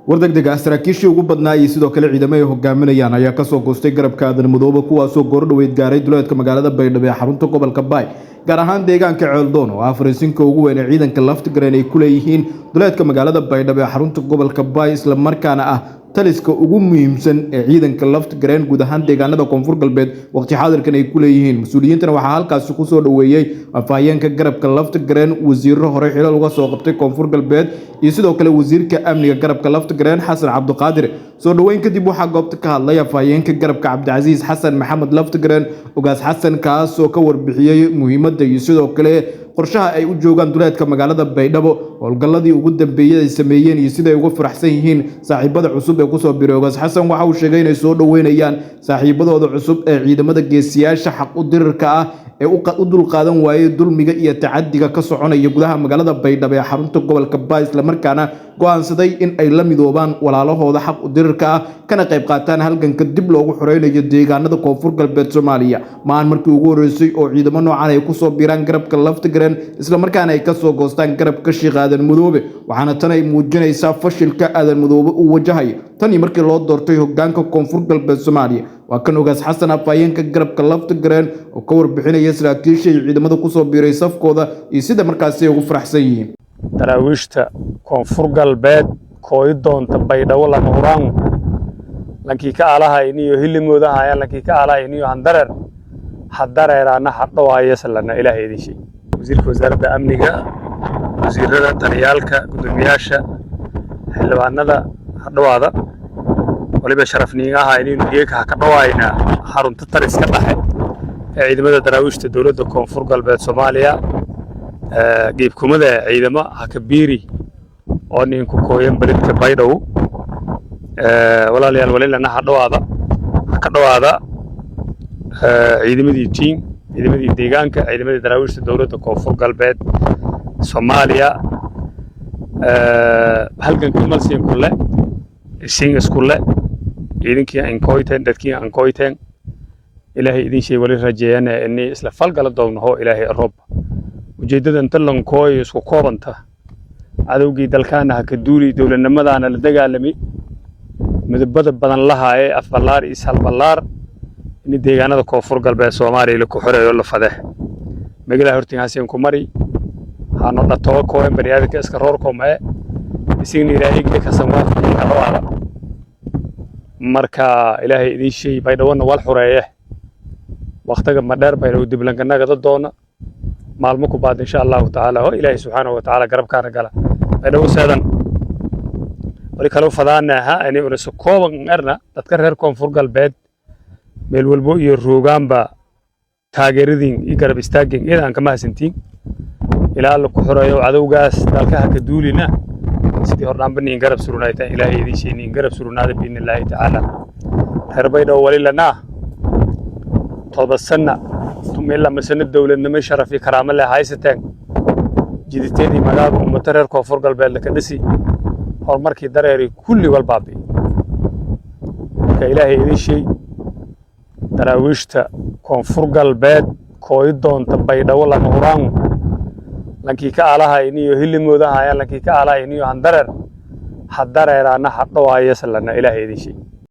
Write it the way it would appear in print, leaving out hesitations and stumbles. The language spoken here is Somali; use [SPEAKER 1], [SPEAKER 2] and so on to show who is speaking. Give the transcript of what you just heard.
[SPEAKER 1] War degdeg ah: saraakiishii ugu badnaa iyo sidoo kale ciidamo ay hogaaminayaan ayaa kasoo goostay garabka Aadan Madoobe, kuwaasoo goordhoweyd gaaray duleedka magaalada Baydhabo ee xarunta gobolka Baay, gaar ahaan deegaanka Ceeldoon oo ah fariisinka ugu weyn ee ciidanka Laftigareen ay ku leeyihiin duleedka magaalada Baydhabo ee xarunta gobolka Baay, islamarkaana ah taliska ugu muhiimsan ee ciidanka Laftigareen guud ahaan deegaanada Koonfur Galbeed waqti xaadirkan ay ku leeyihiin. Mas-uuliyiintana waxaa halkaasi kusoo dhoweeyey afhayeenka garabka Laftigareen, wasiiro hore xilal uga soo qabtay Koonfur Galbeed iyo sidoo kale wasiirka amniga garabka Laftigareen, Xasan Cabdiqaadir. Soo dhoweyn kadib waxaa goobta ka hadlay afhayeenka garabka, Cabdicasiis Xasan Maxamed Laftigareen, Ogaas Xasan, kaasoo ka warbixiyey muhiimadda iyo sidoo kale qorshaha ay u joogaan duleedka magaalada Baydhabo, howlgalladii ugu dambeeyey ay sameeyeen iyo siday uga faraxsan yihiin saaxiibada cusub ee kusoo biray. Ogaas Xasan waxa uu sheegay inay soo dhoweynayaan saaxiibadooda cusub ee ciidamada geesiyaasha xaq u dirirka ah ee u dulqaadan waayey dulmiga iyo tacadiga ka soconaya gudaha magaalada Baydhabo ee xarunta gobolka Baay, islamarkaana go'aansaday in ay la midoobaan walaalahooda xaq u dirirka ah, kana qayb qaataan halganka dib loogu xoreynayo deegaanada Koonfur Galbeed Soomaaliya. Maan markii ugu horreysay oo ciidamo noocan ay kusoo biiraan garabka Laftigareen, islamarkaana ay kasoo goostaan garabka Sheekh Aadan Madoobe, waxaana tan ay muujinaysaa fashilka Aadan Madoobe uu wajahayo tan iyo markii loo doortay hogaanka Koonfur Galbeed Soomaaliya. Waa kan Ogaas Xasan, afhayeenka garabka Laftigareen, oo ka warbixinaya saraakiisha iyo ciidamada kusoo biiray safkooda iyo sida markaasi ay ugu faraxsan yihiin.
[SPEAKER 2] Daraawiishta Koonfur Galbeed kooyi doonta Baydhabo lama huraan. Lankii ka alahayniyo hilimoodahayan, lankii ka alahayniyo handareer hadareeraana hadhowaaya salana. Ilaahay idin sheeg. Wasiirka wasaaradda amniga, wasiirada, taliyaalka, guddoomiyaasha, xildhibaanada, hadhowaada. Waliba sharafniingaha inaynu geeka ha ka dhowaynaa xarunta taliska dhexe ee ciidamada daraawiishta dowladda Koonfur Galbeed Soomaaliya, geebkumada ciidamo hakabiiri oo ninku kooyan beledka Baydhabo. Walaalayaal, walilana ha dhowaada, ha ka dhowaada ciidamadii tiin, ciidamadii deegaanka, ciidamadii daraawiishta dowladda Koonfur Galbeed Soomaaliya. Halganka malsiin kulle isiin iskulle ciidankii ankoyteen, dadkii ankoyteen. Ilaahay idin shay wali rajeeyana inay isla falgala doognaho Ilaahay roob. Ujeeddadan tallankooy isku koobanta: cadowgii dalkaana ha ka duuli, dowladnimadaana la dagaalami, midabada badan lahaaye, afballaar iyo salballaar, in deegaanada Koonfur Galbeed Soomaaliya la ku xoreeyo la fadeh. Magalaha hortiin haseen ku mari hano dhatoo kooyen baniaadamka iska roorkoomee isigna Ilaahay kasan waafajiye kadhawaada. Marka Ilaahay idin shay, Baydhawona wal xoreeye waqtiga madheer Baydhabo diblankanagada doona maalmo ku baad, insha Allahu tacaala, oo Ilaahay subxaanahu wa tacaala garabkaana gala. Baydhabo seedan wali kaloo fadaanaha inay unasa kooban erna dadka reer Koonfur Galbeed meel walbo iyo roogaanba taageeradin iyo garab istaagin iyada kama hasantiin ilaa Alla ku xoreeyo cadowgaas dalkaha ka duulina. Sidii hordhaanba niin garab surunaytaan, Ilaahay idin shay niin garab surunaada biidni Illaahi tacaala. Reer Baydhabo wali lanaa 7 sana 12 sano dowladnimo sharaf iyo karaamo leh haysateen, jiditeedii magaaga ummato reer Koonfur Galbeed laka dhisi, horumarkii dareeri kulli wal baabi'i. Marka Ilaahay idin shay, daraawiishta Koonfur Galbeed kooyi doonta Baydhabo lama huraan. Lankii ka alahayniyo hilimoodahayan, lankii ka alahayniyo handareer hadareeraana hadhowaaya salana. Ilaahay idin shay.